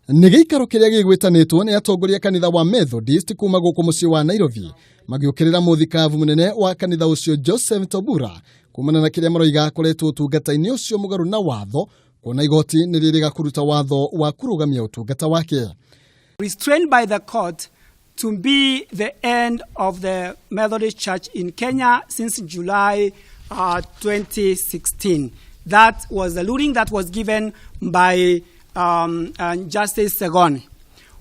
Nĩ gĩikaro kĩrĩa gĩgwĩtanĩtwo nĩ atongoria kanitha wa Methodist kuma gũkũ mũciĩ wa Nairobi magĩũkĩrĩra mũthikabu mũnene wa kanitha ũcio Joseph Tobura kumana na kĩrĩa maroiga akoretwo ũtungata-inĩ ũcio mũgarũ na watho, kuona igoti nĩ rĩrĩga kũruta watho wa kũrũgamia ũtungata wake. Restrained by the court to be the end of the Methodist Church in Kenya since July 2016. That was the ruling that was given by Justice Segoni.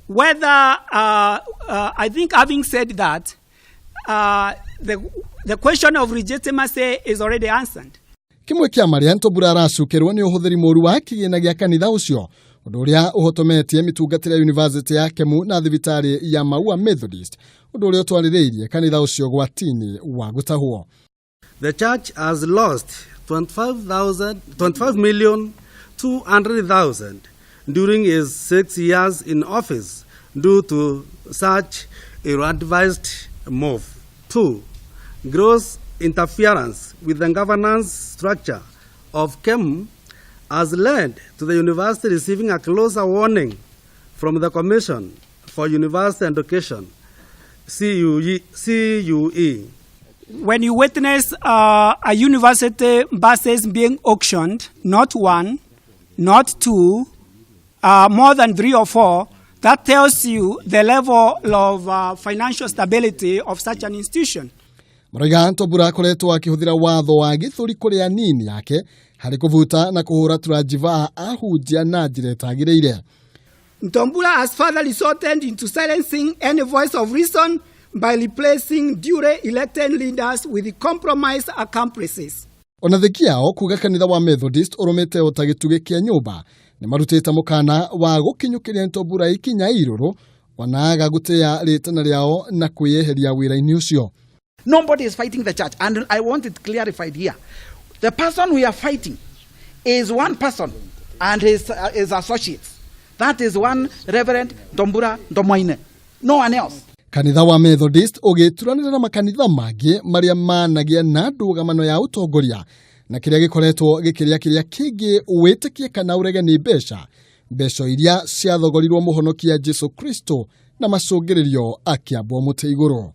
Whether, I think having said that, the question of legitimacy is already answered. Kĩmwe kĩa marĩa Ntobura aracukĩrwo nĩ ũhũthĩri mũru wa kĩgĩna gĩa kanitha ũcio, ũndũ ũrĩa ũhotometie mĩtungatĩre ya University ya Kemu na thibitarĩ ya Maua Methodist, ũndũ ũrĩa ũtwarĩrĩirie kanitha ũcio gwatini wa gũtahwo. The church has lost 25,000, 25 million 200,000 during his 6 years in office due to such ill-advised move. Two, gross interference with the governance structure of KEM has led to the university receiving a closer warning from the Commission for University Education, CUE. CUE. When you witness a university buses being auctioned, not one, not two, more than three or four, that tells you the level of financial stability of such an institution. Maroiga Ntobura akoretwo akĩhũthĩra watho wa gĩthũri kũrĩa nini yake harĩ kũbuta na kũhũra tũranjiba ahunjia na njĩra ĩtagĩrĩire. Ntombura has further resorted into silencing any voice of reason by replacing duly elected leaders with compromised accomplices. Ona thikiao kuga kanitha wa Methodist ũrũmĩte o ta gĩtugĩ kĩa nyũmba, nĩ marutĩte mũkana wa gũkinyũkĩria Ntobura ikinya irũrũ wanaga gũtĩa rĩtana rĩao na kwĩyeheria wĩra-inĩ ũcio. Nobody is fighting the church. And I want it clarified here. The person we are fighting is one person and his associates. That is one Reverend Ntombura Ntomwaine. No one else. Kanitha wa Methodist ũgĩturanĩra na makanitha mangĩ marĩa managĩa na ndũgamano ya ũtongoria na kĩrĩa gĩkoretwo gĩkĩrĩa kĩrĩa kĩngĩ, wĩtĩkie kana ũrege, nĩ mbeca, mbeca iria ciathogorirwo mũhonokia Jesu Kristo na macũngĩrĩrio akĩambwo mũtĩ igũrũ.